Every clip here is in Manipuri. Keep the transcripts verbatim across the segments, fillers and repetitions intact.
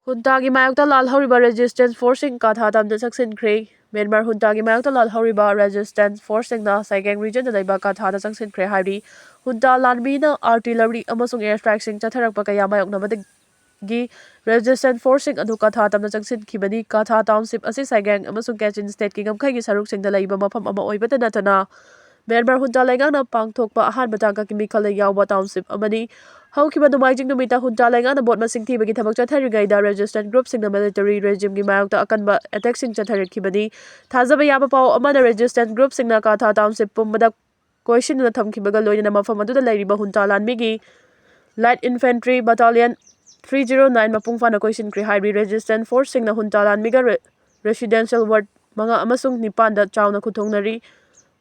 ꯍꯨꯟꯇꯥꯒꯤ ꯃꯥꯌꯣꯛꯇ ꯂꯥꯜꯍꯧꯔꯤꯕ ꯔꯦꯖꯤꯁꯇꯦꯟꯁ ꯐꯣꯔꯁꯁꯤꯡ ꯀꯥꯊꯥ ꯇꯝꯗ ꯆꯪꯁꯤꯟꯈ꯭ꯔꯦ꯫ ꯃ꯭ꯌꯥꯟꯃꯥꯔ ꯍꯨꯟꯇꯥꯒꯤ ꯃꯥꯌꯣꯛꯇ ꯂꯥꯜꯍꯧꯔꯤꯕ ꯔꯦꯖꯤꯁꯇꯦꯟꯁ ꯐꯣꯔꯁꯁꯤꯡꯅ ꯁꯥꯏꯒꯦꯡ ꯔꯤꯖꯟꯗ ꯂꯩꯕ ꯀꯥꯊꯥꯗ ꯆꯪꯁꯤꯟꯈ꯭ꯔꯦ ꯍꯥꯏꯔꯤ꯫ ꯍꯨꯟꯇꯥ ꯂꯥꯟꯃꯤꯅ ꯑꯥꯔꯇꯤꯂꯔꯤ ꯑꯃꯁꯨꯡ ꯑꯦꯌꯔ ꯁ꯭ꯇ꯭ꯔꯥꯏꯛꯁꯤꯡ ꯆꯠꯊꯔꯛꯄ ꯀꯌꯥ ꯃꯥꯌꯣꯛꯅꯕꯗꯒꯤ ꯔꯦꯖꯤꯁꯇꯦꯟꯁ ꯐꯣꯔꯁꯁꯤꯡ ꯑꯗꯨ ꯀꯥꯊꯥ ꯇꯝꯗ ꯆꯪꯁꯤꯟꯈꯤꯕꯅꯤ꯫ ꯀꯥꯊꯥ ꯇꯥꯎꯟꯁꯤꯞ ꯑꯁꯤ ꯁꯥꯏꯒꯦꯡ ꯑꯃꯁꯨꯡ ꯀꯦꯆꯤꯟ ꯁ꯭ꯇꯦꯠꯀꯤ ꯉꯝꯈꯩꯒꯤ ꯁꯔꯨꯛꯁꯤꯡꯗ ꯂꯩꯕ ꯃꯐꯝ ꯑꯃ ꯑꯣꯏꯕꯇ ꯅꯠꯇꯅ ꯃ꯭ꯌꯥꯟꯃꯥꯔ ꯍꯨꯟꯇꯥ ꯂꯩꯉꯥꯛꯅ ꯄꯥꯡꯊꯣꯛꯄ ꯑꯍꯥꯟꯕ ꯇꯥꯡꯀꯛꯀꯤ ꯃꯤꯈꯜꯗ ꯌꯥꯎꯕ ꯇꯥꯎꯟꯁꯤꯞ ꯑꯃꯅꯤ꯫ ꯍꯧꯈꯤꯕ ꯅꯣꯡꯃꯥꯏꯖꯤꯡ ꯅꯨꯃꯤꯠꯇ ꯍꯨꯟꯇꯥ ꯂꯩꯉꯥꯛꯅ ꯚꯣꯠ ꯃꯁꯤꯡ ꯊꯤꯕꯒꯤ ꯊꯕꯛ ꯆꯠꯊꯔꯤꯉꯩꯗ ꯔꯦꯖꯤꯁꯇꯦꯟꯁ ꯒ꯭ꯔꯨꯞꯁꯤꯡꯅ ꯃꯤꯂꯤꯇꯔꯤ ꯔꯦꯖꯤꯝꯒꯤ ꯃꯥꯌꯣꯛꯇ ꯑꯀꯟꯕ ꯑꯦꯇꯦꯛꯁꯤꯡ ꯆꯠꯊꯔꯛꯈꯤꯕꯅꯤ꯫ ꯊꯥꯖꯕ ꯌꯥꯕ ꯄꯥꯎ ꯑꯃꯅ ꯔꯦꯖꯤꯁꯇꯦꯟꯁ ꯒ꯭ꯔꯨꯞꯁꯤꯡꯅ ꯀꯥꯊꯥ ꯇꯥꯎꯟꯁꯤꯞ ꯄꯨꯝꯕꯗ ꯀꯣꯏꯁꯤꯟꯗꯨꯅ ꯊꯝꯈꯤꯕꯒ ꯂꯣꯏꯅꯅ ꯃꯐꯝ ꯑꯗꯨꯗ ꯂꯩꯔꯤꯕ ꯍꯨꯟꯇꯥ ꯂꯥꯟꯃꯤꯒꯤ light infantry battalion three zero nine ꯃꯄꯨꯡ ꯐꯥꯅ ꯀꯣꯏꯁꯤꯟꯈ꯭ꯔꯦ ꯍꯥꯏꯔꯤ꯫ ꯔꯦꯖꯤꯁꯇꯦꯟꯁ ꯐꯣꯔꯁꯁꯤꯡꯅ ꯍꯨꯟꯇꯥ ꯂꯥꯟꯃꯤꯒ ꯔꯦ-, ꯔꯦꯁꯤꯗꯦꯟꯁꯤꯌꯦꯜ ꯋꯥꯔꯗ ꯃꯉꯥ ꯑꯃꯁꯨꯡ ꯅꯤꯄꯥꯟꯗ ꯆꯥꯎꯅ ꯈꯨꯠꯊꯣꯡꯅꯔꯤ꯫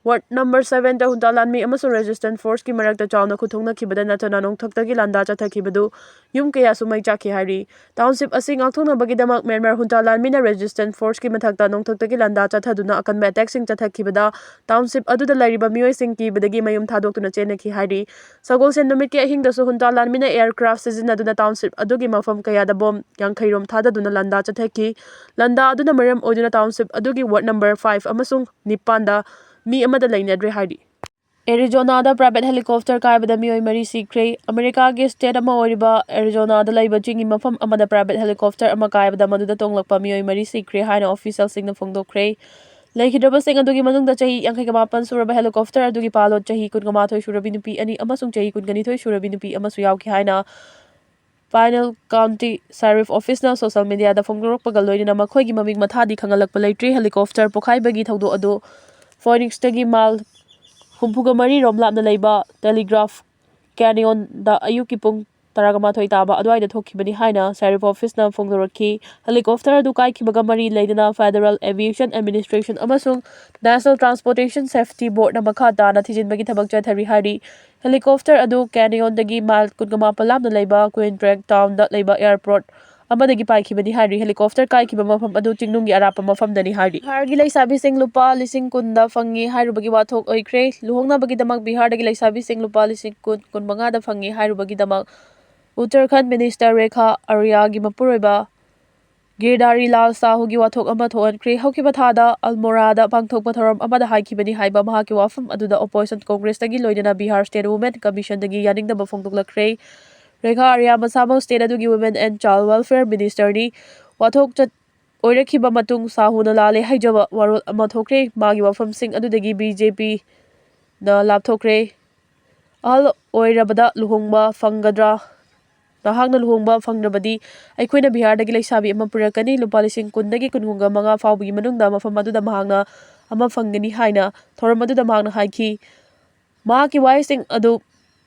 ꯋꯥꯔꯗ ꯅꯝꯕꯔ ꯁꯚꯦꯟꯗ ꯍꯨꯟꯇꯥ ꯂꯥꯟꯃꯤ ꯑꯃꯁꯨꯡ ꯔꯦꯖꯤꯁꯇꯦꯟꯁ ꯐꯣꯔꯁꯀꯤ ꯃꯔꯛꯇ ꯆꯥꯎꯅ ꯈꯨꯠꯊꯣꯡꯅꯈꯤꯕꯗ ꯅꯠꯇꯅ ꯅꯣꯡꯊꯛꯇꯒꯤ ꯂꯥꯟꯗꯥ ꯆꯠꯊꯈꯤꯕꯗꯨ ꯌꯨꯝ ꯀꯌꯥꯁꯨ ꯃꯩ ꯆꯥꯛꯈꯤ ꯍꯥꯏꯔꯤ꯫ ꯇꯥꯎꯟꯁꯤꯞ ꯑꯁꯤ ꯉꯥꯛꯊꯣꯛꯅꯕꯒꯤꯗꯃꯛ ꯃ꯭ꯌꯥꯟꯃꯥꯔ ꯍꯨꯟꯇꯥ ꯂꯥꯟꯃꯤꯅ ꯔꯦꯖꯤꯁꯇꯦꯟꯁ ꯐꯣꯔꯁꯀꯤ ꯃꯊꯛꯇ ꯅꯣꯡꯊꯛꯇꯒꯤ ꯂꯥꯟꯗꯥ ꯆꯠꯊꯗꯨꯅ ꯑꯀꯟꯕ ꯑꯦꯇꯦꯛꯁꯤꯡ ꯆꯠꯊꯈꯤꯕꯗ ꯇꯥꯎꯟꯁꯤꯞ ꯑꯗꯨꯗ ꯂꯩꯔꯤꯕ ꯃꯤꯑꯣꯏꯁꯤꯡ ꯀꯤꯕꯗꯒꯤ ꯃꯌꯨꯝ ꯊꯥꯗꯣꯛꯇꯨꯅ ꯆꯦꯟꯅꯈꯤ ꯍꯥꯏꯔꯤ꯫ ꯁꯒꯣꯜꯁꯦꯟ ꯅꯨꯃꯤꯠꯀꯤ ꯑꯍꯤꯡꯗꯁꯨ ꯍꯨꯟꯇꯥ ꯂꯥꯟꯃꯤꯅ ꯑꯦꯌꯔꯀ꯭ꯔꯥꯐ ꯁꯤꯖꯤꯟꯅꯗꯨꯅ ꯇꯥꯎꯟꯁꯤꯞ ꯑꯗꯨꯒꯤ ꯃꯐꯝ ꯀꯌꯥꯗ ꯕꯣꯝ ꯌꯥꯡꯈꯩ ꯔꯣꯝ ꯊꯥꯗꯗꯨꯅ ꯂꯥꯟꯗꯥ ꯆꯠꯊꯈꯤ꯫ ꯂꯥꯟꯗꯥ ꯑꯗꯨꯅ ꯃꯔꯝ ꯑꯣꯏꯗꯨꯅ ꯇꯥꯎꯟꯁꯤꯞ ꯑꯗꯨꯒꯤ ꯋꯥꯔꯗ ꯅꯝꯕꯔ ꯐꯥꯏꯚ ꯑꯃꯁꯨꯡ ꯅꯤꯄꯥꯟꯗ ꯃꯤ ꯑꯃꯗ ꯂꯩꯅꯗ꯭ꯔꯦ ꯍꯥꯏꯔꯤ꯫ ꯑꯦꯔꯤꯖꯣꯅꯥꯗ ꯄ꯭ꯔꯥꯏꯚꯦꯠ ꯍꯦꯂꯤꯀꯣꯞꯇꯔ ꯀꯥꯏꯕꯗ ꯃꯤꯑꯣꯏ ꯃꯔꯤ ꯁꯤꯈ꯭ꯔꯦ꯫ ꯑꯃꯦꯔꯤꯀꯥꯒꯤ ꯁ꯭ꯇꯦꯠ ꯑꯃ ꯑꯣꯏꯔꯤꯕ ꯑꯦꯔꯤꯖꯣꯅꯥꯗ ꯂꯩꯕ ꯆꯤꯡꯒꯤ ꯃꯐꯝ ꯑꯃꯗ ꯄ꯭ꯔꯥꯏꯚꯦꯠ ꯍꯦꯂꯤꯀꯣꯞꯇꯔ ꯑꯃ ꯀꯥꯏꯕꯗ ꯃꯗꯨꯗ ꯇꯣꯡꯂꯛꯄ ꯃꯤꯑꯣꯏ ꯃꯔꯤ ꯁꯤꯈ꯭ꯔꯦ ꯍꯥꯏꯅ ꯑꯣꯐꯤꯁꯤꯌꯦꯜꯁꯤꯡꯅ ꯐꯣꯡꯗꯣꯛꯈ꯭ꯔꯦ꯫ ꯂꯩꯈꯤꯗ꯭ꯔꯕꯁꯤꯡ ꯑꯗꯨꯒꯤ ꯃꯅꯨꯡꯗ ꯆꯍꯤ ꯌꯥꯡꯈꯩꯒ ꯃꯥꯄꯟ ꯁꯨꯔꯕ ꯍꯦꯂꯤꯀꯣꯞꯇꯔ ꯑꯗꯨꯒꯤ ꯄꯥꯏꯂꯣꯠ ꯆꯍꯤ ꯀꯨꯟꯒ ꯃꯥꯊꯣꯏ ꯁꯨꯔꯕꯤ ꯅꯨꯄꯤ ꯑꯅꯤ ꯑꯃꯁꯨꯡ ꯆꯍꯤ ꯀꯨꯟꯒ ꯅꯤꯊꯣꯏ ꯁꯨꯔꯕꯤ ꯅꯨꯄꯤ ꯑꯃꯁꯨ ꯌꯥꯎꯈꯤ ꯍꯥꯏꯅ ꯄꯥꯏꯅꯦꯜ ꯀꯥꯎꯟꯇꯤ ꯁꯦꯔꯤꯐ ꯑꯣꯐꯤꯁꯅ ꯁꯣꯁꯤꯌꯦꯜ ꯃꯤꯗꯤꯌꯥꯗ ꯐꯣꯡꯗꯣꯔꯛꯄꯒ ꯂꯣꯏꯅꯅ ꯃꯈꯣꯏꯒꯤ ꯃꯃꯤꯡ ꯃꯊꯥꯗꯤ ꯈꯪꯍꯜꯂꯛꯄ ꯂꯩꯇ꯭ꯔꯤ꯫ ꯍꯦꯂꯤꯀꯣꯞꯇꯔ ꯄꯣꯈꯥꯏꯕꯒꯤ ꯊꯧꯗꯣꯛ ꯑꯗꯨ ꯐꯣꯏꯅꯤꯛꯁꯇꯒꯤ ꯃꯥꯏꯜ ꯍꯨꯝꯐꯨꯒ ꯃꯔꯤ ꯔꯣꯝ ꯂꯥꯞꯅ ꯂꯩꯕ ꯇꯦꯂꯤꯒ꯭ꯔꯥꯐ ꯀꯦꯅꯤꯌꯣꯟꯗ ꯑꯌꯨꯛꯀꯤ ꯄꯨꯡ ꯇꯔꯥꯒ ꯃꯥꯊꯣꯏ ꯇꯥꯕ ꯑꯗꯨꯋꯥꯏꯗ ꯊꯣꯛꯈꯤꯕꯅꯤ ꯍꯥꯏꯅ ꯁꯦꯔꯤꯐ ꯑꯣꯐꯤꯁꯅ ꯐꯣꯡꯗꯣꯔꯛꯈꯤ꯫ ꯍꯦꯂꯤꯀꯣꯞꯇꯔ ꯑꯗꯨ ꯀꯥꯏꯈꯤꯕꯒ ꯃꯔꯤ ꯂꯩꯅꯅ ꯐꯦꯗꯔꯦꯜ ꯑꯦꯚꯤꯌꯦꯁꯟ ꯑꯦꯗꯃꯤꯅꯤꯁꯇ꯭ꯔꯦꯁꯟ ꯑꯃꯁꯨꯡ ꯅꯦꯁꯅꯦꯜ ꯇ꯭ꯔꯥꯟꯁꯄꯣꯔꯇꯦꯁꯟ ꯁꯦꯐꯇꯤ ꯕꯣꯔꯗꯅ ꯃꯈꯥ ꯇꯥꯅ ꯊꯤꯖꯤꯟꯕꯒꯤ ꯊꯕꯛ ꯆꯠꯊꯔꯤ ꯍꯥꯏꯔꯤ꯫ ꯍꯦꯂꯤꯀꯣꯞꯇꯔ ꯑꯗꯨ ꯀꯦꯅꯤꯌꯣꯟꯗꯒꯤ ꯃꯥꯏꯜ ꯀꯨꯟꯒ ꯃꯥꯄꯟ ꯂꯥꯞꯅ ꯂꯩꯕ ꯀ꯭ꯋꯤꯟꯇ꯭ꯔꯦꯛ ꯇꯥꯎꯟꯗ ꯂꯩꯕ ꯑꯦꯌꯔꯄꯣꯔꯠ ꯑꯃꯗꯒꯤ ꯄꯥꯏꯈꯤꯕꯅꯤ ꯍꯥꯏꯔꯤ꯫ ꯍꯦꯂꯤꯀꯣꯞꯇꯔ ꯀꯥꯏꯈꯤꯕ ꯃꯐꯝ ꯑꯗꯨ ꯆꯤꯡꯅꯨꯡꯒꯤ ꯑꯔꯥꯞꯄ ꯃꯐꯝꯗꯅꯤ ꯍꯥꯏꯔꯤ꯫ ꯕꯤꯍꯥꯔꯒꯤ ꯂꯩꯁꯥꯕꯤꯁꯤꯡ ꯂꯨꯄꯥ ꯂꯤꯁꯤꯡ ꯀꯨꯟꯗ ꯐꯪꯉꯤ ꯍꯥꯏꯔꯨꯕꯒꯤ ꯋꯥꯊꯣꯛ ꯑꯣꯏꯈ꯭ꯔꯦ꯫ ꯂꯨꯍꯣꯡꯅꯕꯒꯤꯗꯃꯛ ꯕꯤꯍꯥꯔꯗꯒꯤ ꯂꯩꯁꯥꯕꯤꯁꯤꯡ ꯂꯨꯄꯥ ꯂꯤꯁꯤꯡ ꯀꯨꯟ, ꯀꯨꯟꯃꯉꯥꯗ ꯐꯪꯉꯤ ꯍꯥꯏꯔꯨꯕꯒꯤꯗꯃꯛ ꯎꯠꯇꯔꯈꯟꯗ ꯃꯤꯅꯤꯁꯇꯔ ꯔꯦꯈꯥ ꯑꯔꯤꯌꯥꯒꯤ ꯃꯄꯨꯔꯣꯏꯕ ꯒꯤꯔꯙꯥꯔꯤ ꯂꯥꯜ ꯁꯥꯍꯨꯒꯤ ꯋꯥꯊꯣꯛ ꯑꯃ ꯊꯣꯛꯍꯟꯈ꯭ꯔꯦ꯫ ꯍꯧꯈꯤꯕ ꯊꯥꯗ ꯑꯜꯃꯣꯔꯥꯗ ꯄꯥꯡꯊꯣꯛꯄ ꯊꯧꯔꯝ ꯑꯃꯗ ꯍꯥꯏꯈꯤꯕꯅꯤ ꯍꯥꯏꯕ ꯃꯍꯥꯛꯀꯤ ꯋꯥꯐꯝ ꯑꯗꯨꯗ Opposition Congressꯇꯒꯤ ꯂꯣꯏꯅꯅ Bihar State Women Commissionꯗꯒꯤ ꯌꯥꯅꯤꯡꯗꯕ ꯐꯣꯡꯗꯣꯛꯂꯛꯈ꯭ꯔꯦ꯫ ꯔꯦꯈꯥ ꯑꯥꯔꯌꯥ ꯃꯁꯥꯃꯛ state ꯑꯗꯨꯒꯤ Women and Child Welfare Ministerꯅꯤ꯫ ꯋꯥꯊꯣꯛ ꯆꯠ-, ꯑꯣꯏꯔꯛꯈꯤꯕ ꯃꯇꯨꯡ ꯁꯥꯍꯨꯅ ꯂꯥꯜꯂꯦ ꯍꯥꯏꯖꯕ ꯋꯥꯔꯣꯜ ꯑꯃ ꯊꯣꯛꯈ꯭ꯔꯦ꯫ ꯃꯥꯒꯤ ꯋꯥꯐꯝꯁꯤꯡ ꯑꯗꯨꯗꯒꯤ BJPꯅ ꯂꯥꯞꯊꯣꯛꯈ꯭ꯔꯦ꯫ ꯑꯍꯜ ꯑꯣꯏꯔꯕꯗ ꯂꯨꯍꯣꯡꯕ ꯐꯪꯒꯗ꯭ꯔꯥ? ꯅꯍꯥꯛꯅ ꯂꯨꯍꯣꯡꯕ ꯐꯪꯗ꯭ꯔꯕꯗꯤ ꯑꯩꯈꯣꯏꯅ ꯕꯤꯍꯥꯔꯗꯒꯤ ꯂꯩꯁꯥꯕꯤ ꯑꯃ ꯄꯨꯔꯛꯀꯅꯤ꯫ ꯂꯨꯄꯥ ꯂꯤꯁꯤꯡ ꯀꯨꯟꯗꯒꯤ ꯀꯨꯟꯍꯨꯝꯒ ꯃꯉꯥ ꯐꯥꯎꯕꯒꯤ ꯃꯅꯨꯡꯗ ꯃꯐꯝ ꯑꯗꯨꯗ ꯃꯍꯥꯛꯅ ꯑꯃ ꯐꯪꯒꯅꯤ ꯍꯥꯏꯅ ꯊꯧꯔꯝ ꯑꯗꯨꯗ ꯃꯍꯥꯛꯅ ꯍꯥꯏꯈꯤ꯫ ꯃꯍꯥꯛꯀꯤ ꯋꯥꯍꯩꯁꯤꯡ ꯑꯗꯨ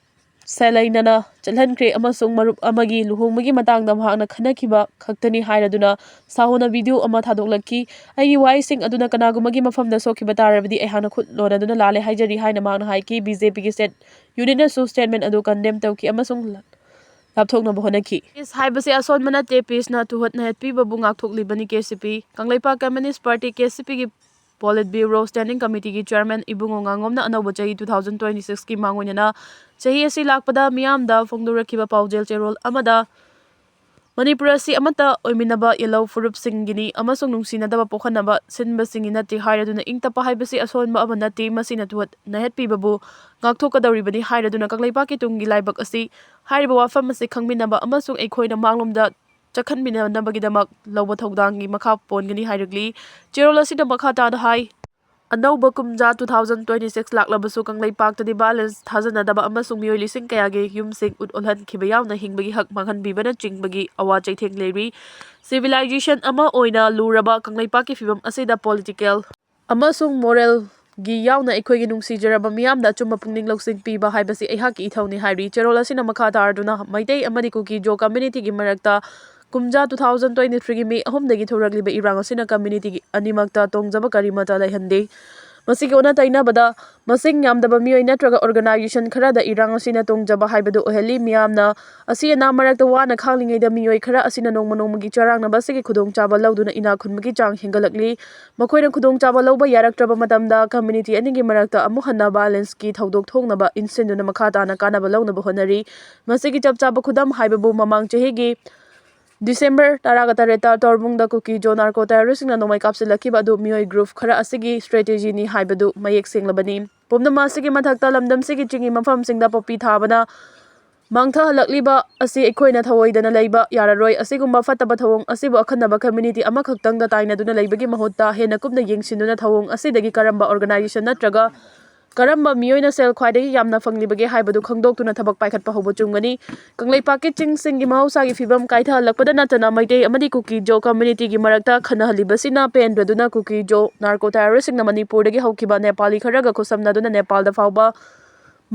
ꯁꯦꯂꯩꯅꯅ ꯆꯠꯍꯟꯈ꯭ꯔꯦ ꯑꯃꯁꯨꯡ ꯃꯔꯨꯞ ꯑꯃꯒꯤ ꯂꯨꯍꯣꯡꯕꯒꯤ ꯃꯇꯥꯡꯗ ꯃꯍꯥꯛꯅ ꯈꯟꯅꯈꯤꯕ ꯈꯛꯇꯅꯤ ꯍꯥꯏꯔꯗꯨꯅ ꯁꯥꯍꯨꯅ video ꯑꯃ ꯊꯥꯗꯣꯛꯂꯛꯈꯤ꯫ "ꯑꯩꯒꯤ ꯋꯥꯍꯩꯁꯤꯡ ꯑꯗꯨꯅ ꯀꯅꯥꯒꯨꯝꯕꯒꯤ ꯃꯐꯝꯗ ꯁꯣꯛꯈꯤꯕ ꯇꯥꯔꯕꯗꯤ ꯑꯩꯍꯥꯛꯅ ꯈꯨꯠ ꯂꯣꯟꯅꯗꯨꯅ ꯂꯥꯜꯂꯦ ꯍꯥꯏꯖꯔꯤ" ꯍꯥꯏꯅ ꯃꯍꯥꯛꯅ ꯍꯥꯏꯈꯤ꯫ BJPꯒꯤ state unitꯅꯁꯨ statement ꯑꯗꯨ condemn ꯇꯧꯈꯤ ꯑꯃꯁꯨꯡ ꯂꯥꯞꯊꯣꯛꯅꯕ ꯍꯣꯠꯅꯈꯤ꯫ Peace ꯍꯥꯏꯕꯁꯤ ꯑꯁꯣꯟꯕ ꯅꯠꯇꯦ, peaceꯅ ꯇꯨꯍꯠ ꯅꯩꯍꯠꯄꯤꯕꯕꯨ ꯉꯥꯛꯊꯣꯛꯂꯤꯕꯅꯤ꯫ KCP, Kangleipak Communist Party, KCPꯒꯤ Politburo Standing Committeeꯒꯤ Chairman ꯏꯕꯨꯡꯉꯣ ꯉꯥꯉꯣꯝꯅ ꯑꯅꯧꯕ ꯆꯍꯤ two thousand twenty sixꯀꯤ ꯃꯥꯡꯑꯣꯏꯅꯅ ꯆꯍꯤ ꯑꯁꯤ ꯂꯥꯛꯄꯗ ꯃꯤꯌꯥꯝꯗ ꯐꯣꯡꯗꯣꯔꯛꯈꯤꯕ ꯄꯥꯎꯖꯦꯜ ꯆꯦꯔꯣꯜ ꯑꯃꯗ ꯃꯅꯤꯄꯨꯔ ꯑꯁꯤ ꯑꯃꯠꯇ ꯑꯣꯏꯃꯤꯟꯅꯕ ꯌꯦꯜꯍꯧ ꯐꯨꯔꯨꯞꯁꯤꯡꯒꯤꯅꯤ ꯑꯃꯁꯨꯡ ꯅꯨꯡꯁꯤꯅꯗꯕ ꯄꯣꯛꯍꯟꯅꯕ ꯁꯤꯟꯕꯁꯤꯡꯒꯤ ꯅꯠꯇꯦ ꯍꯥꯏꯔꯗꯨꯅ ꯏꯪ ꯇꯞꯄ ꯍꯥꯏꯕꯁꯤ ꯑꯁꯣꯟꯕ ꯑꯃ ꯅꯠꯇꯦ, ꯃꯁꯤꯅ ꯇꯨꯍꯠ ꯅꯩꯍꯠꯄꯤꯕꯕꯨ ꯉꯥꯛꯊꯣꯛꯀꯗꯧꯔꯤꯕꯅꯤ ꯍꯥꯏꯔꯗꯨꯅ ꯀꯪꯂꯩꯄꯥꯛꯀꯤ ꯇꯨꯡꯒꯤ ꯂꯥꯏꯕꯛ ꯑꯁꯤ ꯍꯥꯏꯔꯤꯕ ꯋꯥꯐꯝ ꯑꯁꯤ ꯈꯪꯃꯤꯟꯅꯕ ꯑꯃꯁꯨꯡ ꯑꯩꯈꯣꯏꯅ ꯃꯥꯡꯂꯣꯝꯗ ꯆꯠꯈꯟꯃꯤꯟꯅꯅꯕꯒꯤꯗꯃꯛ ꯂꯧꯕ ꯊꯧꯗꯥꯡꯒꯤ ꯃꯈꯥ ꯄꯣꯟꯒꯅꯤ ꯍꯥꯏꯔꯛꯂꯤ꯫ ꯆꯦꯔꯣꯜ ꯑꯁꯤꯅ ꯃꯈꯥ ꯇꯥꯅ ꯍꯥꯏ, ꯑꯅꯧꯕ ꯀꯨꯝꯖꯥ two thousand twenty six ꯂꯥꯛꯂꯕꯁꯨ ꯀꯪꯂꯩꯄꯥꯛꯇꯗꯤ violence, ꯊꯥꯖꯅꯗꯕ ꯑꯃꯁꯨꯡ ꯃꯤꯑꯣꯏ ꯂꯤꯁꯤꯡ ꯀꯌꯥꯒꯤ ꯌꯨꯝꯁꯤꯡ ꯎꯠ ꯑꯣꯜꯍꯟꯈꯤꯕ ꯌꯥꯎꯅ ꯍꯤꯡꯕꯒꯤ ꯍꯛ ꯃꯥꯡꯍꯟꯕꯤꯕꯅꯆꯤꯡꯕꯒꯤ ꯑꯋꯥ ꯆꯩꯊꯦꯡ ꯂꯩꯔꯤ꯫ Civilization ꯑꯃ ꯑꯣꯏꯅ ꯂꯨꯔꯕ ꯀꯪꯂꯩꯄꯥꯛꯀꯤ ꯐꯤꯕꯝ ꯑꯁꯤꯗ political ꯑꯃꯁꯨꯡ moralꯒꯤ ꯌꯥꯎꯅ ꯑꯩꯈꯣꯏꯒꯤ ꯅꯨꯡꯁꯤꯖꯔꯕ ꯃꯤꯌꯥꯝꯗ ꯑꯆꯨꯝꯕ ꯄꯨꯛꯅꯤꯡ ꯂꯧꯁꯤꯡ ꯄꯤꯕ ꯍꯥꯏꯕꯁꯤ ꯑꯩꯍꯥꯛꯀꯤ ꯏꯊꯧꯅꯤ ꯍꯥꯏꯔꯤ꯫ ꯆꯦꯔꯣꯜ ꯑꯁꯤꯅ ꯃꯈꯥ ꯇꯥꯔꯗꯨꯅ ꯃꯩꯇꯩ ꯑꯃꯗꯤ ꯀꯨꯀꯤ-ꯖꯣ communityꯒꯤ ꯃꯔꯛꯇ ꯀꯨꯝꯖꯥ two thousand twenty threeꯒꯤ May ꯑꯍꯨꯝꯗꯒꯤ ꯊꯣꯔꯛꯂꯤꯕ ꯏꯔꯥꯡ ꯑꯁꯤꯅ communityꯒꯤ ꯑꯅꯤꯃꯛꯇ ꯇꯣꯡꯖꯕ ꯀꯔꯤꯃꯠꯇ ꯂꯩꯍꯟꯗꯦ꯫ ꯃꯁꯤꯒꯤ ꯑꯣꯟꯅ ꯇꯩꯅꯕꯗ ꯃꯁꯤꯡ ꯌꯥꯝꯗꯕ ꯃꯤꯑꯣꯏ ꯅꯠꯇ꯭ꯔꯒ organization ꯈꯔꯗ ꯏꯔꯥꯡ ꯑꯁꯤꯅ ꯇꯣꯡꯖꯕ ꯍꯥꯏꯕꯗꯨ ꯑꯣꯏꯍꯜꯂꯤ꯫ ꯃꯤꯌꯥꯝꯅ ꯑꯁꯤ ꯑꯅꯥ ꯃꯔꯛꯇ ꯋꯥꯅ ꯈꯥꯡꯂꯤꯉꯩꯗ ꯃꯤꯑꯣꯏ ꯈꯔ ꯑꯁꯤꯅ ꯅꯣꯡꯃ ꯅꯣꯡꯃꯒꯤ ꯆꯔꯥꯡꯅꯕ ꯑꯁꯤꯒꯤ ꯈꯨꯗꯣꯡꯆꯥꯕ ꯂꯧꯗꯨꯅ ꯏꯅꯥꯛ ꯈꯨꯟꯕꯒꯤ ꯆꯥꯡ ꯍꯦꯟꯒꯠꯂꯛꯂꯤ꯫ ꯃꯈꯣꯏꯅ ꯈꯨꯗꯣꯡꯆꯥꯕ ꯂꯧꯕ ꯌꯥꯔꯛꯇ꯭ꯔꯕ ꯃꯇꯝꯗ community ꯑꯅꯤꯒꯤ ꯃꯔꯛꯇ ꯑꯃꯨꯛ ꯍꯟꯅ violenceꯀꯤ ꯊꯧꯗꯣꯛ ꯊꯣꯛꯅꯕ ꯏꯟꯁꯤꯟꯗꯨꯅ ꯃꯈꯥ ꯇꯥꯅ ꯀꯥꯟꯅꯕ ꯂꯧꯅꯕ ꯍꯣꯠꯅꯔꯤ꯫ ꯃꯁꯤꯒꯤ ꯆꯞ ꯆꯥꯕ ꯈꯨꯗꯝ ꯍꯥꯏꯕꯕꯨ ꯃꯃꯥꯡ ꯆꯍꯤꯒꯤ ꯗꯤꯁꯦꯝꯕꯔ ꯇꯔꯥꯒ ꯇꯔꯦꯠꯇ ꯇꯣꯔꯕꯨꯡꯗ ꯀꯨꯀꯤ ꯖꯣ ꯅꯥꯔꯀꯣ ꯇꯦꯔꯣꯔꯤꯁ꯭ꯠꯁꯤꯡꯅ ꯅꯣꯡꯃꯩ ꯀꯥꯞꯁꯤꯜꯂꯛꯈꯤꯕ ꯑꯗꯨ ꯃꯤꯑꯣꯏ ꯒ꯭ꯔꯨꯞ ꯈꯔ ꯑꯁꯤꯒꯤ ꯁ꯭ꯇ꯭ꯔꯦꯇꯦꯖꯤꯅꯤ ꯍꯥꯏꯕꯗꯨ ꯃꯌꯦꯛ ꯁꯦꯡꯂꯕꯅꯤ꯫ ꯄꯨꯝꯅꯃꯛ ꯑꯁꯤꯒꯤ ꯃꯊꯛꯇ, ꯂꯝꯗꯝꯁꯤꯒꯤ ꯆꯤꯡꯒꯤ ꯃꯐꯝꯁꯤꯡꯗ ꯄꯣꯄꯤ ꯊꯥꯕꯅ ꯃꯥꯡꯊꯍꯜꯂꯛꯂꯤꯕ ꯑꯁꯤ ꯑꯩꯈꯣꯏꯅ ꯊꯧꯑꯣꯏꯗꯅ ꯂꯩꯕ ꯌꯥꯔꯔꯣꯏ꯫ ꯑꯁꯤꯒꯨꯝꯕ ꯐꯠꯇꯕ ꯊꯧꯑꯣꯡ ꯑꯁꯤꯕꯨ ꯑꯈꯟꯅꯕ ꯀꯝꯃ꯭ꯌꯨꯅꯤꯇꯤ ꯑꯃꯈꯛꯇꯪꯗ ꯇꯥꯏꯅꯗꯨꯅ ꯂꯩꯕꯒꯤ ꯃꯍꯨꯠꯇ, ꯍꯦꯟꯅ ꯀꯨꯞꯅ ꯌꯦꯡꯁꯤꯟꯗꯨꯅ ꯊꯧꯑꯣꯡ ꯑꯁꯤꯗꯒꯤ ꯀꯔꯝꯕ ꯑꯣꯔꯒꯅꯥꯏꯖꯦꯁꯟ ꯅꯠꯇ꯭ꯔꯒ ꯀꯔꯝꯕ ꯃꯤꯑꯣꯏꯅ ꯁꯦꯜ ꯈ꯭ꯋꯥꯏꯗꯒꯤ ꯌꯥꯝꯅ ꯐꯪꯂꯤꯕꯒꯦ ꯍꯥꯏꯕꯗꯨ ꯈꯪꯗꯣꯛꯇꯨꯅ ꯊꯕꯛ ꯄꯥꯏꯈꯠꯄ ꯍꯧꯕ ꯆꯨꯝꯒꯅꯤ꯫ ꯀꯪꯂꯩꯄꯥꯛꯀꯤ ꯆꯤꯡꯁꯤꯡꯒꯤ ꯃꯍꯧꯁꯥꯒꯤ ꯐꯤꯕꯝ ꯀꯥꯏꯊꯍꯜꯂꯛꯄꯗ ꯅꯠꯇꯅ, ꯃꯩꯇꯩ ꯑꯃꯗꯤ ꯀꯨꯀꯤ ꯖꯣ ꯀꯝꯃ꯭ꯌꯨꯅꯤꯇꯤꯒꯤ ꯃꯔꯛꯇ ꯈꯠꯅꯍꯜꯂꯤꯕꯁꯤꯅ ꯄꯦꯟꯗ꯭ꯔꯗꯨꯅ, ꯀꯨꯀꯤ ꯖꯣ ꯅꯥꯔꯀꯣ ꯇꯦꯔꯣꯔꯤꯁ꯭ꯠꯁꯤꯡꯅ ꯃꯅꯤꯄꯨꯔꯗꯒꯤ ꯍꯧꯈꯤꯕ ꯅꯦꯄꯥꯂꯤ ꯈꯔꯒ ꯈꯨꯠꯁꯝꯅꯗꯨꯅ ꯅꯦꯄꯥꯜꯗ ꯐꯥꯎꯕ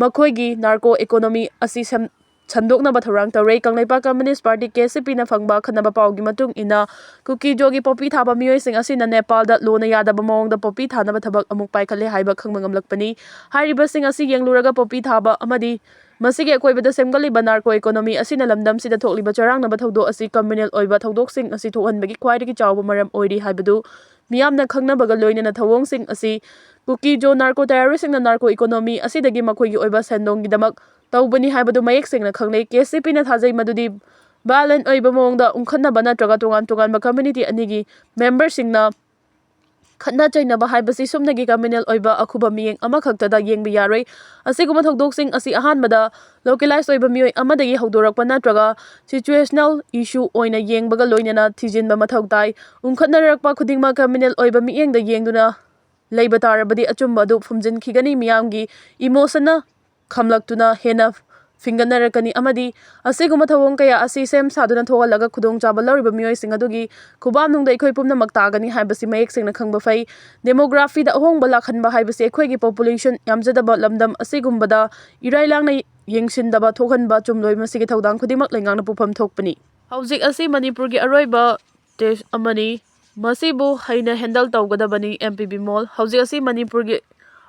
ꯃꯈꯣꯏꯒꯤ ꯅꯥꯔꯀꯣ ꯏꯀꯣꯅꯣꯃꯤ ꯑꯁꯤ ꯁꯦꯝ-, ꯁꯟꯗꯣꯛꯅꯕ ꯊꯧꯔꯥꯡ ꯇꯧꯔꯦ꯫ Kangleipak communist party, K C ꯄꯤꯅ ꯐꯪꯕ ꯑꯈꯟꯅꯕ ꯄꯥꯎꯒꯤ ꯃꯇꯨꯡ ꯏꯟꯅ, ꯀꯨꯀꯤ ꯖꯣꯒꯤ ꯄꯣꯄꯤ ꯊꯥꯕ ꯃꯤꯑꯣꯏꯁꯤꯡ ꯑꯁꯤꯅ ꯅꯦꯄꯥꯜꯗ ꯂꯣꯅ ꯌꯥꯗꯕ ꯃꯑꯣꯡꯗ ꯄꯣꯄꯤ ꯊꯥꯅꯕ ꯊꯕꯛ ꯑꯃꯨꯛ ꯄꯥꯏꯈꯠꯂꯦ ꯍꯥꯏꯕ ꯈꯪꯕ ꯉꯝꯂꯛꯄꯅꯤ꯫ ꯍꯥꯏꯔꯤꯕꯁꯤꯡ ꯑꯁꯤ ꯌꯦꯡꯂꯨꯔꯒ, ꯄꯣꯄꯤ ꯊꯥꯕ ꯑꯃꯗꯤ ꯃꯁꯤꯒꯤ ꯑꯀꯣꯏꯕꯗ ꯁꯦꯝꯒꯠꯂꯤꯕ ꯅꯥꯔꯀꯣ ꯏꯀꯣꯅꯣꯃꯤ ꯑꯁꯤꯅ ꯂꯝꯗꯝꯁꯤꯗ ꯊꯣꯛꯂꯤꯕ ꯆꯔꯥꯡꯅꯕ ꯊꯧꯗꯣꯛ ꯑꯁꯤ ꯀꯝꯃ꯭ꯌꯨꯅꯦꯜ ꯑꯣꯏꯕ ꯊꯧꯗꯣꯛꯁꯤꯡ ꯑꯁꯤ ꯊꯣꯛꯍꯟꯕꯒꯤ ꯈ꯭ꯋꯥꯏꯗꯒꯤ ꯆꯥꯎꯕ ꯃꯔꯝ ꯑꯣꯏꯔꯤ ꯍꯥꯏꯕꯗꯨ ꯃꯤꯌꯥꯝꯅ ꯈꯪꯅꯕꯒ ꯂꯣꯏꯅꯅ, ꯊꯧꯑꯣꯡꯁꯤꯡ ꯑꯁꯤ ꯀꯨꯀꯤ ꯖꯣ ꯅꯥꯔꯀꯣ ꯇꯦꯔꯣꯔꯤꯁ꯭ꯠꯁꯤꯡꯅ ꯅꯥꯔꯀꯣ ꯏꯀꯣꯅꯣꯃꯤ ꯑꯁꯤꯗꯒꯤ ꯃꯈꯣꯏꯒꯤ ꯑꯣꯏꯕ ꯁꯦꯟꯗꯣꯡꯒꯤꯗꯃꯛ ꯇꯧꯕꯅꯤ ꯍꯥꯏꯕꯗꯨ ꯃꯌꯦꯛ ꯁꯦꯡꯅ ꯈꯪꯅꯩ꯫ ꯀꯦ ꯁꯤ ꯄꯤꯅ ꯊꯥꯖꯩ ꯃꯗꯨꯗꯤ ꯚꯥꯏꯑꯣꯂꯦꯟꯠ ꯑꯣꯏꯕ ꯃꯑꯣꯡꯗ ꯎꯪꯈꯠꯅꯕ ꯅꯠꯇ꯭ꯔꯒ ꯇꯣꯉꯥꯟ ꯇꯣꯉꯥꯟꯕ ꯀꯝꯃ꯭ꯌꯨꯅꯤꯇꯤ ꯑꯅꯤꯒꯤ ꯃꯦꯝꯕꯔꯁꯤꯡꯅ ꯈꯠꯅ ꯆꯩꯅꯕ ꯍꯥꯏꯕꯁꯤ ꯁꯨꯞꯅꯒꯤ ꯀꯝꯃ꯭ꯌꯨꯅꯦꯜ ꯑꯣꯏꯕ ꯑꯈꯨꯕ ꯃꯤꯠꯌꯦꯡ ꯑꯃꯈꯛꯇꯗ ꯌꯦꯡꯕ ꯌꯥꯔꯣꯏ꯫ ꯑꯁꯤꯒꯨꯝꯕ ꯊꯧꯗꯣꯛꯁꯤꯡ ꯑꯁꯤ ꯑꯍꯥꯟꯕꯗ ꯂꯣꯀꯦꯂꯥꯏꯖ ꯑꯣꯏꯕ ꯃꯤꯑꯣꯏ ꯑꯃꯗꯒꯤ ꯍꯧꯗꯣꯔꯛꯄ ꯅꯠꯇ꯭ꯔꯒ ꯁꯤꯆꯨꯑꯦꯁꯅꯦꯜ ꯏꯁꯨ ꯑꯣꯏꯅ ꯌꯦꯡꯕꯒ ꯂꯣꯏꯅꯅ ꯊꯤꯖꯤꯟꯕ ꯃꯊꯧ ꯇꯥꯏ꯫ ꯎꯪꯈꯠꯅꯔꯛꯄ ꯈꯨꯗꯤꯡꯃꯛ ꯀꯝꯃ꯭ꯌꯨꯅꯦꯜ ꯑꯣꯏꯕ ꯃꯤꯠꯌꯦꯡꯗ ꯌꯦꯡꯗꯨꯅ ꯂꯩꯕ ꯇꯥꯔꯕꯗꯤ, ꯑꯆꯨꯝꯕ ꯑꯗꯨ ꯐꯨꯝꯖꯤꯟꯈꯤꯒꯅꯤ꯫ ꯃꯤꯌꯥꯝꯒꯤ ꯏꯃꯣꯁꯟꯅ ꯈꯝꯂꯛꯇꯨꯅ ꯍꯦꯟꯅ ꯐꯤꯡꯒꯠꯅꯔꯛꯀꯅꯤ, ꯑꯃꯗꯤ ꯑꯁꯤꯒꯨꯝꯕ ꯊꯧꯑꯣꯡ ꯀꯌꯥ ꯑꯁꯤ ꯁꯦꯝ ꯁꯥꯗꯨꯅ ꯊꯣꯛꯍꯜꯂꯒ ꯈꯨꯗꯣꯡꯆꯥꯕ ꯂꯧꯔꯤꯕ ꯃꯤꯑꯣꯏꯁꯤꯡ ꯑꯗꯨꯒꯤ ꯈꯨꯕꯥꯝꯅꯨꯡꯗ ꯑꯩꯈꯣꯏ ꯄꯨꯝꯅꯃꯛ ꯇꯥꯒꯅꯤ ꯍꯥꯏꯕꯁꯤ ꯃꯌꯦꯛ ꯁꯦꯡꯅ ꯈꯪꯕ ꯐꯩ꯫ ꯗꯦꯃꯣꯒ꯭ꯔꯥꯐꯤꯗ ꯑꯍꯣꯡꯕ ꯂꯥꯛꯍꯟꯕ ꯍꯥꯏꯕꯁꯤ ꯑꯩꯈꯣꯏꯒꯤ ꯄꯣꯄꯨꯂꯦꯁꯟ ꯌꯥꯝꯖꯗꯕ ꯂꯝꯗꯝ ꯑꯁꯤꯒꯨꯝꯕꯗ ꯏꯔꯥꯏ ꯂꯥꯡꯅ ꯌꯦꯡꯁꯤꯟꯗꯕ ꯊꯣꯛꯍꯟꯕ ꯆꯨꯝꯂꯣꯏ꯫ ꯃꯁꯤꯒꯤ ꯊꯧꯗꯥꯡ ꯈꯨꯗꯤꯡꯃꯛ ꯂꯩꯉꯥꯛꯅ ꯄꯨꯐꯝ ꯊꯣꯛꯄꯅꯤ꯫ ꯍꯧꯖꯤꯛ ꯑꯁꯤ ꯃꯅꯤꯄꯨꯔꯒꯤ ꯑꯔꯣꯏꯕ ꯇꯦꯁ ꯑꯃꯅꯤ꯫ ꯃꯁꯤꯕꯨ ꯍꯩꯅ ꯍꯦꯟꯗꯜ ꯇꯧꯒꯗꯕꯅꯤ꯫ ꯑꯦꯝ ꯄꯤ ꯕꯤꯃꯣꯜ, ꯍꯧꯖꯤꯛ ꯑꯁꯤ ꯃꯅꯤꯄꯨꯔꯒꯤ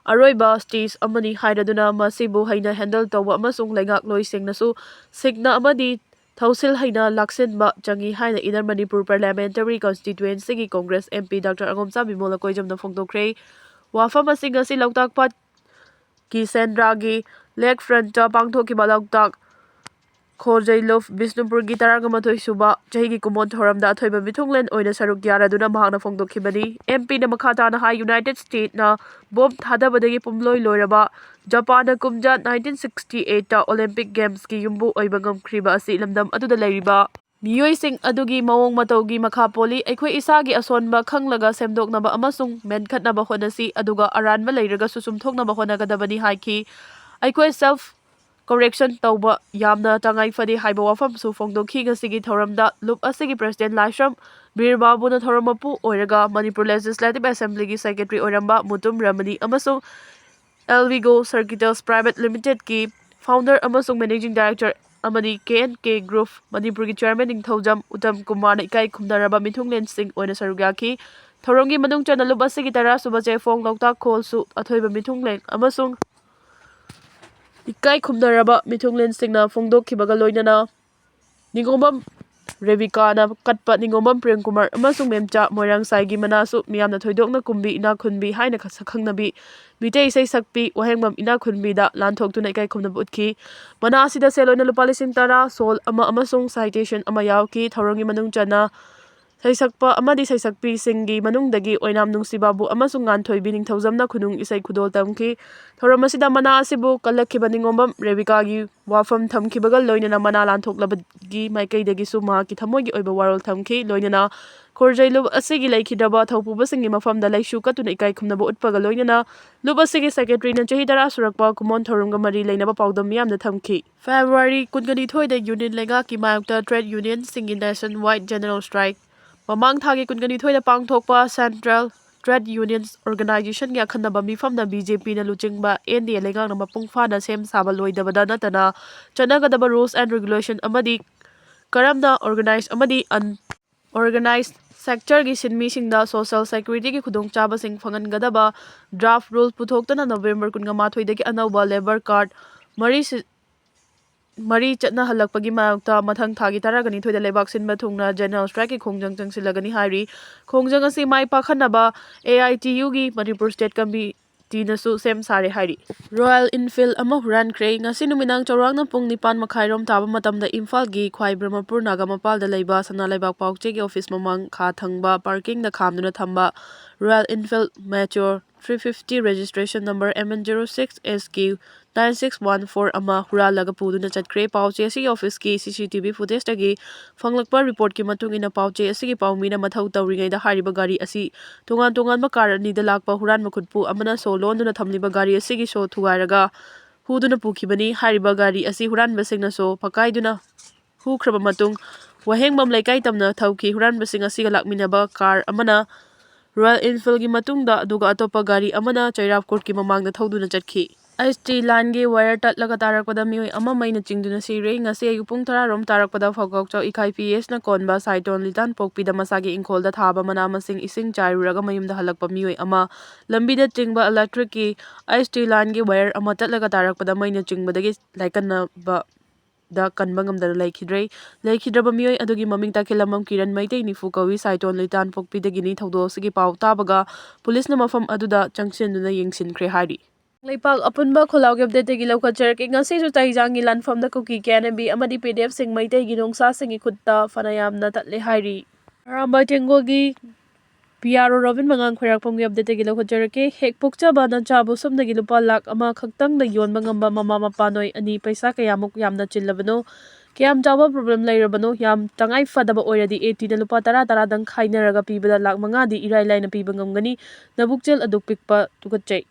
ꯑꯔꯣꯏꯕ ꯁ꯭ꯇꯦꯖ ꯑꯃꯅꯤ ꯍꯥꯏꯔꯗꯨꯅ ꯃꯁꯤꯕꯨ ꯍꯩꯅ ꯍꯦꯟꯗꯜ ꯇꯧꯕ ꯑꯃꯁꯨꯡ ꯂꯩꯉꯥꯛꯂꯣꯏꯁꯤꯡꯅꯁꯨ ꯁꯤꯡꯅ ꯑꯃꯗꯤ ꯊꯧꯁꯤꯜ ꯍꯩꯅ ꯂꯥꯛꯁꯤꯟꯕ ꯆꯪꯏ ꯍꯥꯏꯅ ꯏꯟꯅꯔ ꯃꯅꯤꯄꯨꯔ ꯄꯥꯔꯂꯤꯌꯥꯃꯦꯟꯇꯔꯤ ꯀꯟꯁꯇꯤꯇ꯭ꯋꯦꯟꯁꯤꯒꯤ Congress M P doctor Angomcha Bimol ꯑꯀꯣꯏꯖꯝꯅ ꯐꯣꯡꯗꯣꯛꯈ꯭ꯔꯦ꯫ ꯋꯥꯐꯝ ꯑꯁꯤꯡ ꯑꯁꯤ ꯂꯣꯛꯇꯥꯛ ꯄꯥꯠꯀꯤ ꯁꯦꯟꯗ꯭ꯔꯥꯒꯤ ꯂꯦꯛ ꯐ꯭ꯔꯟꯇ ꯄꯥꯡꯊꯣꯛꯈꯤꯕ ꯂꯣꯛꯇꯥꯛ ꯈꯣꯔꯖꯩꯂꯨꯞ ꯕꯤꯁꯅꯨꯄꯨꯔꯒꯤ ꯇꯔꯥꯃꯥꯊꯣꯏ ꯁꯨꯕ ꯆꯍꯤꯒꯤ ꯀꯨꯃꯣꯟ ꯊꯧꯔꯝꯗ ꯑꯊꯣꯏꯕ ꯃꯤꯊꯨꯡꯂꯦꯟ ꯑꯣꯏꯅ ꯁꯔꯨꯛ ꯌꯥꯔꯗꯨꯅ ꯃꯍꯥꯛꯅ ꯐꯣꯡꯗꯣꯛꯈꯤꯕꯅꯤ꯫ ꯑꯦꯝ ꯄꯤꯅ ꯃꯈꯥ ꯇꯥꯅ ꯍꯥꯏ, ꯌꯨꯅꯥꯏꯇꯦꯗ ꯁ꯭ꯇꯦꯠꯅ ꯕꯣꯝ ꯊꯥꯗꯕꯗꯒꯤ ꯄꯨꯝꯂꯣꯏ ꯂꯣꯏꯔꯕ ꯖꯄꯥꯟꯅ ꯀꯨꯝꯖꯥ ꯅꯥꯏꯟꯇꯤꯟ ꯁꯤꯛꯁꯇꯤ ꯑꯩꯠꯇ ꯑꯣꯂꯦꯝꯄꯤꯛ ꯒꯦꯝꯁꯀꯤ ꯌꯨꯝꯕꯨ ꯑꯣꯏꯕ ꯉꯝꯈ꯭ꯔꯤꯕ ꯑꯁꯤ ꯂꯝꯗꯝ ꯑꯗꯨꯗ ꯂꯩꯔꯤꯕ ꯃꯤꯑꯣꯏꯁꯤꯡ ꯑꯗꯨꯒꯤ ꯃꯑꯣꯡ ꯃꯇꯧꯒꯤ ꯃꯈꯥ ꯄꯣꯜꯂꯤ꯫ ꯑꯩꯈꯣꯏ ꯏꯁꯥꯒꯤ ꯑꯁꯣꯟꯕ ꯈꯪꯂꯒ ꯁꯦꯝꯗꯣꯛꯅꯕ ꯑꯃꯁꯨꯡ ꯃꯦꯟꯈꯠꯅꯕ ꯍꯣꯠꯅꯁꯤ, ꯑꯗꯨꯒ ꯑꯔꯥꯟꯕ ꯂꯩꯔꯒꯁꯨ ꯆꯨꯝꯊꯣꯛꯅꯕ ꯍꯣꯠꯅꯒꯗꯕꯅꯤ ꯍꯥꯏꯈꯤ꯫ ꯑꯩꯈꯣꯏ ꯁꯦꯜꯐ ꯀꯣꯔꯦꯛꯁꯟ ꯇꯧꯕ ꯌꯥꯝꯅ ꯇꯉꯥꯏ ꯐꯗꯦ ꯍꯥꯏꯕ ꯋꯥꯐꯝꯁꯨ ꯐꯣꯡꯗꯣꯛꯈꯤ꯫ ꯉꯁꯤꯒꯤ ꯊꯧꯔꯝꯗ ꯂꯨꯞ ꯑꯁꯤꯒꯤ ꯄ꯭ꯔꯁꯤꯗꯦꯟ ꯂꯥꯏꯁ꯭ꯔꯝ ꯕꯤꯔ ꯕꯥꯕꯨꯅ ꯊꯧꯔꯝ ꯃꯄꯨ ꯑꯣꯏꯔꯒ ꯃꯅꯤꯄꯨꯔ ꯂꯦꯖꯤꯁꯂꯦꯇꯤꯚ ꯑꯦꯁꯦꯝꯕ꯭ꯂꯤꯒꯤ ꯁꯦꯀ꯭ꯔꯦꯇꯔꯤ ꯑꯣꯏꯔꯝꯕ ꯃꯨꯇꯨꯝ ꯔꯃꯅꯤ ꯑꯃꯁꯨꯡ ꯑꯦꯜ ꯋꯤ ꯒꯣ ꯁꯔꯀꯤꯇꯦꯜꯁ ꯄ꯭ꯔꯥꯏꯚꯦꯠ ꯂꯤꯃꯤꯇꯦꯗꯀꯤ ꯐꯥꯎꯟꯗꯔ ꯑꯃꯁꯨꯡ ꯃꯦꯅꯦꯖꯤꯡ ꯗꯥꯏꯔꯦꯛꯇꯔ ꯑꯃꯗꯤ ꯀꯦ ꯑꯦꯟ ꯀꯦ ꯒ꯭ꯔꯨꯞ ꯃꯅꯤꯄꯨꯔꯒꯤ ꯆꯤꯌꯔꯃꯦꯟ ꯅꯤꯡꯊꯧꯖꯝ ꯎꯇꯝ ꯀꯨꯃꯥꯔꯅ ꯏꯀꯥꯏ ꯈꯨꯝꯅꯔꯕ ꯃꯤꯊꯨꯡꯂꯦꯟꯁꯤꯡ ꯑꯣꯏꯅ ꯁꯔꯨꯛ ꯌꯥꯈꯤ꯫ ꯊꯧꯔꯝꯒꯤ ꯃꯅꯨꯡ ꯆꯟꯅ ꯂꯨꯞ ꯑꯁꯤꯒꯤ ꯇꯔꯥ ꯁꯨꯕ ꯆꯦꯐꯣꯡ ꯂꯣꯛꯇꯥꯛ ꯈꯣꯜꯁꯨ ꯑꯊꯣꯏꯕ ꯃꯤꯊꯨꯡꯂꯦꯟ ꯑꯃꯁꯨꯡ ꯏꯀꯥꯏ ꯈꯨꯝꯅꯔꯕ ꯃꯤꯊꯨꯡꯂꯦꯟꯁꯤꯡꯅ ꯐꯣꯡꯗꯣꯛꯈꯤꯕꯒ ꯂꯣꯏꯅꯅ ꯅꯤꯉꯣꯝꯕꯝ ꯔꯦꯕꯤꯀꯥꯅ ꯀꯠꯄ ꯅꯤꯉꯣꯝꯕꯝ ꯄ꯭ꯔꯦꯝꯀꯨꯃꯥꯔ ꯑꯃꯁꯨꯡ ꯃꯦꯝꯆꯥ ꯃꯣꯏꯔꯥꯡꯁꯥꯏꯒꯤ ꯃꯅꯥꯁꯨ ꯃꯤꯌꯥꯝꯅ ꯊꯣꯏꯗꯣꯛꯅ ꯀꯨꯝꯕꯤ ꯏꯅꯥꯛ ꯈꯨꯟꯕꯤ ꯍꯥꯏꯅ ꯈ-, ꯁꯛꯈꯪꯅꯕꯤ ꯃꯤꯇꯩ ꯏꯁꯩ ꯁꯛꯄꯤ ꯋꯥꯍꯦꯡꯕꯝ ꯏꯅꯥꯛ ꯈꯨꯟꯕꯤꯗ ꯂꯥꯟꯊꯣꯛꯇꯨꯅ ꯏꯀꯥꯏ ꯈꯨꯝꯅꯕ ꯎꯠꯈꯤ꯫ ꯃꯅꯥ ꯑꯁꯤꯗ ꯁꯦꯜ ꯑꯣꯏꯅ ꯂꯨꯄꯥ ꯂꯤꯁꯤꯡ ꯇꯔꯥ, ꯁꯣꯜ ꯑꯃ ꯑꯃꯁꯨꯡ ꯁꯥꯏꯇꯦꯁꯟ ꯑꯃ ꯌꯥꯎꯈꯤ꯫ ꯊꯧꯔꯝꯒꯤ ꯃꯅꯨꯡ ꯆꯟꯅ ꯁꯩꯁꯛꯄ ꯑꯃꯗꯤ ꯁꯩꯁꯛꯄꯤꯁꯤꯡꯒꯤ ꯃꯅꯨꯡꯗꯒꯤ ꯑꯣꯏꯅꯥꯝ ꯅꯨꯡꯁꯤꯕꯥꯕꯨ ꯑꯃꯁꯨꯡ ꯉꯥꯟꯊꯣꯏꯕꯤ ꯅꯤꯡꯊꯧꯖꯝꯅ ꯈꯨꯅꯨꯡ ꯏꯁꯩ ꯈꯨꯗꯣꯜ ꯇꯝꯈꯤ꯫ ꯊꯧꯔꯝ ꯑꯁꯤꯗ ꯃꯅꯥ ꯑꯁꯤꯕꯨ ꯀꯜꯂꯛꯈꯤꯕ ꯅꯤꯉꯣꯝꯕꯝ ꯔꯦꯕꯤꯀꯥꯒꯤ ꯋꯥꯐꯝ ꯊꯝꯈꯤꯕꯒ ꯂꯣꯏꯅꯅ ꯃꯅꯥ ꯂꯥꯟꯊꯣꯛꯂꯕꯒꯤ ꯃꯥꯏꯀꯩꯗꯒꯤꯁꯨ ꯃꯍꯥꯛꯀꯤ ꯊꯃꯣꯏꯒꯤ ꯑꯣꯏꯕ ꯋꯥꯔꯣꯜ ꯊꯝꯈꯤ꯫ ꯂꯣꯏꯅꯅ ꯈꯣꯔꯖꯩ ꯂꯨꯞ ꯑꯁꯤꯒꯤ ꯂꯩꯈꯤꯗ꯭ꯔꯕ ꯊꯧꯄꯨꯕꯁꯤꯡꯒꯤ ꯃꯐꯝꯗ ꯂꯩꯁꯨ ꯀꯠꯇꯨꯅ ꯏꯀꯥꯏ ꯈꯨꯝꯅꯕ ꯎꯠꯄꯒ ꯂꯣꯏꯅꯅ ꯂꯨꯞ ꯑꯁꯤꯒꯤ ꯁꯦꯀ꯭ꯔꯦꯇꯔꯤꯅ ꯆꯍꯤ ꯇꯔꯥ ꯁꯨꯔꯛꯄ ꯀꯨꯃꯣꯟ ꯊꯧꯔꯝꯒ ꯃꯔꯤ ꯂꯩꯅꯕ ꯄꯥꯎꯗꯝ ꯃꯤꯌꯥꯝꯗ ꯊꯝꯈꯤ꯫ ꯐꯦꯕ꯭ꯔꯨꯋꯥꯔꯤ ꯀꯨꯟꯒꯅꯤꯊꯣꯏꯗ ꯌꯨꯅꯤꯌꯟ ꯂꯩꯉꯥꯛꯀꯤ ꯃꯥꯌꯣꯛꯇ ꯇ꯭ꯔꯦꯗ ꯌꯨꯅꯤꯌꯟꯁꯤꯡꯒꯤ ꯅꯦꯁꯟ ꯋꯥꯏꯗ ꯖꯦꯅꯔꯦꯜ ꯁ꯭ꯇ꯭ꯔꯥꯏꯛ꯫ ꯃꯃꯥꯡ ꯊꯥꯒꯤ ꯀꯨꯟꯒꯅꯤꯊꯣꯏꯗ ꯄꯥꯡꯊꯣꯛꯄ ꯁꯦꯟꯇ꯭ꯔꯦꯜ ꯇ꯭ꯔꯦꯗ ꯌꯨꯅꯤꯌꯟꯁ ꯑꯣꯔꯒꯅꯥꯏꯖꯦꯁꯟꯒꯤ ꯑꯈꯟꯅꯕ ꯃꯤꯐꯝꯗ ꯕꯤ ꯖꯦ ꯄꯤꯅ ꯂꯨꯆꯤꯡꯕ ꯑꯦꯟ ꯗꯤ ꯑꯦ ꯂꯩꯉꯥꯛꯅ ꯃꯄꯨꯡ ꯐꯥꯅ ꯁꯦꯝ ꯁꯥꯕ ꯂꯣꯏꯗꯕꯗ ꯅꯠꯇꯅ ꯆꯠꯅꯒꯗꯕ ꯔꯨꯜꯁ ꯑꯦꯟ ꯔꯤꯒꯨꯂꯦꯁꯟ ꯑꯃꯗꯤ ꯀꯔꯝꯅ ꯑꯣꯔꯒꯅꯥꯏꯖ ꯑꯃꯗꯤ ꯑꯟ ꯑꯣꯔꯒꯅꯥꯏꯖ ꯁꯦꯛꯇꯔꯒꯤ ꯁꯤꯟꯃꯤꯁꯤꯡꯗ ꯁꯣꯁꯤꯌꯦꯜ ꯁꯦꯀ꯭ꯌꯨꯔꯤꯇꯤꯒꯤ ꯈꯨꯗꯣꯡꯆꯥꯕꯁꯤꯡ ꯐꯪꯍꯟꯒꯗꯕ ꯗ꯭ꯔꯥꯐ ꯔꯨꯜ ꯄꯨꯊꯣꯛꯇꯨꯅ ꯅꯕꯦꯝꯕꯔ ꯀꯨꯟꯃꯥꯊꯣꯏꯗꯒꯤ ꯑꯅꯧꯕ ꯂꯦꯕꯔ ꯀꯥꯔꯗ ꯃꯔꯤ ꯁꯤ-, ꯃꯔꯤ ꯆꯠꯅꯍꯜꯂꯛꯄꯒꯤ ꯃꯥꯌꯣꯛꯇ ꯃꯊꯪ ꯊꯥꯒꯤ ꯇꯔꯥꯅꯤꯊꯣꯏꯗ ꯂꯩꯕꯥꯛ ꯁꯤꯟꯕ ꯊꯨꯡꯅ ꯖꯦꯅꯔꯦꯜ ꯁ꯭ꯇ꯭ꯔꯥꯏꯛꯀꯤ ꯈꯣꯡꯖꯪ ꯆꯪꯁꯤꯜꯂꯒꯅꯤ ꯍꯥꯏꯔꯤ꯫ ꯈꯣꯡꯖꯪ ꯑꯁꯤ ꯃꯥꯏ ꯄꯥꯛꯍꯟꯅꯕ ꯑꯦ ꯑꯥꯏ ꯇꯤ ꯌꯨꯒꯤ ꯃꯅꯤꯄꯨꯔ ꯁ꯭ꯇꯦꯠ ꯀꯃꯤ-, ꯇꯤꯅꯁꯨ ꯁꯦꯝ ꯁꯥꯔꯦ ꯍꯥꯏꯔꯤ꯫ ꯔꯣꯌꯦꯜ ꯏꯟꯐꯤꯜ ꯑꯃ ꯍꯨꯔꯥꯟꯈ꯭ꯔꯦ꯫ ꯉꯁꯤ ꯅꯨꯃꯤꯗꯥꯡ ꯆꯧꯔꯥꯛꯅ ꯄꯨꯡ ꯅꯤꯄꯥꯟ ꯃꯈꯥꯏꯔꯣꯝ ꯇꯥꯕ ꯃꯇꯝꯗ ꯏꯝꯐꯥꯜꯒꯤ ꯈ꯭ꯋꯥꯏ ꯕ꯭ꯔꯍꯃꯄꯨꯔ ꯅꯥꯒꯥ ꯃꯄꯥꯜꯗ ꯂꯩꯕ ꯁꯅꯥ ꯂꯩꯕꯥꯛ ꯄꯥꯎꯆꯦꯒꯤ ꯑꯣꯐꯤꯁ ꯃꯃꯥꯡ ꯈꯥ ꯊꯪꯕ ꯄꯥꯔꯀꯤꯡꯗ ꯈꯥꯝꯗꯨꯅ ꯊꯝꯕ royal Enfield mature three fifty registration number M N zero six S Q nine six one four ꯑꯃ ꯍꯨꯔꯥꯜꯂꯒ ꯄꯨꯗꯨꯅ ꯆꯠꯈ꯭ꯔꯦ꯫ ꯄꯥꯎꯆꯦ ꯑꯁꯤꯒꯤ ꯑꯣꯐꯤꯁꯀꯤ C C T V footageꯇꯒꯤ ꯐꯪꯂꯛꯄ ꯔꯤꯄꯣꯔꯠꯀꯤ ꯃꯇꯨꯡ ꯏꯟꯅ, ꯄꯥꯎꯆꯦ ꯑꯁꯤꯒꯤ ꯄꯥꯎꯃꯤꯅ ꯃꯊꯧ ꯇꯧꯔꯤꯉꯩꯗ ꯍꯥꯏꯔꯤꯕ ꯒꯥꯔꯤ ꯑꯁꯤ ꯇꯣꯉꯥꯟ ꯇꯣꯉꯥꯟꯕ ꯀꯥꯔ ꯑꯅꯤꯗ ꯂꯥꯛꯄ ꯍꯨꯔꯥꯟꯕ ꯈꯨꯠꯄꯨ ꯑꯃꯅ ꯁꯣ ꯂꯣꯟꯗꯨꯅ ꯊꯝꯂꯤꯕ ꯒꯥꯔꯤ ꯑꯁꯤꯒꯤ ꯁꯣ ꯊꯨꯒꯥꯏꯔꯒ ꯍꯨꯗꯨꯅ ꯄꯨꯈꯤꯕꯅꯤ꯫ ꯍꯥꯏꯔꯤꯕ ꯒꯥꯔꯤ ꯑꯁꯤ ꯍꯨꯔꯥꯟꯕꯁꯤꯡꯅ ꯁꯣ ꯐꯛꯀꯥꯏꯗꯨꯅ ꯍꯨꯈ꯭ꯔꯕ ꯃꯇꯨꯡ, ꯋꯥꯍꯦꯡꯕꯝ ꯂꯩꯀꯥꯏ ꯇꯝꯅ ꯊꯧꯈꯤ꯫ ꯍꯨꯔꯥꯟꯕꯁꯤꯡ ꯑꯁꯤꯒ ꯂꯥꯛꯃꯤꯟꯅꯕ ꯀꯥꯔ ꯑꯃꯅ ꯔꯣꯌꯦꯜ ꯏꯟꯐꯤꯜꯒꯤ ꯃꯇꯨꯡꯗ, ꯑꯗꯨꯒ ꯑꯇꯣꯞꯄ ꯒꯥꯔꯤ ꯑꯃꯅ ꯆꯩꯔꯥꯞ ꯀꯣꯔꯠꯀꯤ ꯃꯃꯥꯡꯗ ꯊꯧꯗꯨꯅ ꯆꯠꯈꯤ꯫ ꯑꯩꯆ ꯇꯤ ꯂꯥꯏꯟꯒꯤ ꯋꯥꯌꯔ ꯇꯠꯂꯒ ꯇꯥꯔꯛꯄꯗ ꯃꯤꯑꯣꯏ ꯑꯃ ꯃꯩꯅ ꯆꯤꯡꯗꯨꯅ ꯁꯤꯔꯦ꯫ ꯉꯁꯤ ꯑꯌꯨꯛ ꯄꯨꯡ ꯇꯔꯥ ꯔꯣꯝ ꯇꯥꯔꯛꯄꯗ ꯐꯧꯀꯥꯎꯆꯥꯎ ꯏꯀꯥꯏ P H ꯅ ꯀꯣꯟꯕ ꯁꯥꯏꯇꯣꯟ ꯂꯤꯇꯥꯟ ꯄꯣꯛꯄꯤꯗ ꯃꯁꯥꯒꯤ ꯏꯪꯈꯣꯜꯗ ꯊꯥꯕ ꯃꯅꯥ ꯃꯁꯤꯡ ꯏꯁꯤꯡ ꯆꯥꯏꯔꯨꯔꯒ ꯃꯌꯨꯝꯗ ꯍꯜꯂꯛꯄ ꯃꯤꯑꯣꯏ ꯑꯃ ꯂꯝꯕꯤꯗ ꯆꯤꯡꯕ ꯏꯂꯦꯛꯇ꯭ꯔꯤꯛꯀꯤ ꯑꯩꯆ ꯇꯤ ꯂꯥꯏꯟꯒꯤ ꯋꯥꯌꯔ ꯑꯃ ꯇꯠꯂꯒ ꯇꯥꯔꯛꯄꯗ ꯃꯩꯅ ꯆꯤꯡꯕꯗꯒꯤ ꯂꯥꯏꯀꯟꯅꯕ ꯗ ꯀꯟꯕ ꯉꯝꯗꯅ ꯂꯩꯈꯤꯗ꯭ꯔꯦ꯫ ꯂꯩꯈꯤꯗ꯭ꯔꯕ ꯃꯤꯑꯣꯏ ꯑꯗꯨꯒꯤ ꯃꯃꯤꯡ ꯇꯈꯦꯜꯂꯝꯕꯝ ꯀꯤꯔꯟ, ꯃꯩꯇꯩ ꯅꯤꯐꯨ ꯀꯧꯏ, ꯁꯥꯏꯇꯣꯟ ꯂꯤꯇꯥꯟ ꯄꯣꯛꯄꯤꯗꯒꯤꯅꯤ꯫ ꯊꯧꯗꯣꯛ ꯑꯁꯤꯒꯤ ꯄꯥꯎ ꯇꯥꯕꯒ ꯄꯨꯂꯤꯁꯅ ꯃꯐꯝ ꯑꯗꯨꯗ ꯆꯪꯁꯤꯟꯗꯨꯅ ꯌꯦꯡꯁꯤꯟꯈ꯭ꯔꯦ ꯍꯥꯏꯔꯤ꯫ ꯂꯩꯄꯥꯛ ꯑꯄꯨꯟꯕ ꯈꯣꯜꯂꯥꯎꯒꯤ ꯑꯞꯗꯦꯠꯇꯒꯤ ꯂꯧꯈꯠꯆꯔꯛꯀꯦ꯫ ꯉꯁꯤꯁꯨ ꯇꯩꯖꯥꯡꯒꯤ ꯂꯥꯟꯐꯝꯗ ꯀꯨꯀꯤ ꯀꯦ ꯑꯦꯟ ꯑꯦꯝ ꯕꯤ ꯑꯃꯗꯤ ꯄꯤ ꯗꯤ ꯑꯦꯐꯁꯤꯡ ꯃꯩꯇꯩꯒꯤ ꯅꯣꯡꯁꯥꯁꯤꯡꯒꯤ ꯈꯨꯠꯇ ꯐꯅ ꯌꯥꯝꯅ ꯇꯠꯂꯦ ꯍꯥꯏꯔꯤ꯫ ꯑꯔꯥꯝꯕꯥꯏ ꯇꯦꯡꯒꯣꯜꯒꯤ ꯄꯤ ꯑꯥꯔ ꯑꯣ ꯔꯣꯕꯤꯟ ꯃꯉꯥꯡ ꯈꯣꯏꯔꯥꯛꯄꯝꯒꯤ ꯑꯞꯗꯦꯠꯇꯒꯤ ꯂꯧꯈꯠꯆꯔꯛꯀꯦ꯫ ꯍꯦꯛ ꯄꯣꯛꯆꯕ ꯅꯆꯥꯕꯨ ꯁꯨꯞꯅꯒꯤ ꯂꯨꯄꯥ ꯂꯥꯈ ꯑꯃ ꯈꯛꯇꯪꯗ ꯌꯣꯟꯕ ꯉꯝꯕ ꯃꯃꯥ ꯃꯄꯥ ꯅꯣꯏ ꯑꯅꯤ ꯄꯩꯁꯥ ꯀꯌꯥꯃꯨꯛ ꯌꯥꯝꯅ ꯆꯤꯜꯂꯕꯅꯣ? ꯀꯌꯥꯝ ꯆꯥꯎꯕ ꯄ꯭ꯔꯣꯕ꯭ꯂꯦꯝ ꯂꯩꯔꯕꯅꯣ? ꯌꯥꯝ ꯇꯉꯥꯏ ꯐꯗꯕ ꯑꯣꯏꯔꯗꯤ ꯑꯦ ꯇꯤꯅ ꯂꯨꯄꯥ ꯇꯔꯥ ꯇꯔꯥꯗꯪ ꯈꯥꯏꯅꯔꯒ ꯄꯤꯕꯗ ꯂꯥꯈ ꯃꯉꯥꯗꯤ ꯏꯔꯥꯏ ꯂꯥꯏꯅ ꯄꯤꯕ ꯉꯝꯒꯅꯤ꯫ ꯅꯕꯨꯛꯆꯦꯜ ꯑꯗꯨꯛ ꯄꯤꯛꯄ ꯇꯨꯀꯠꯆꯩ꯫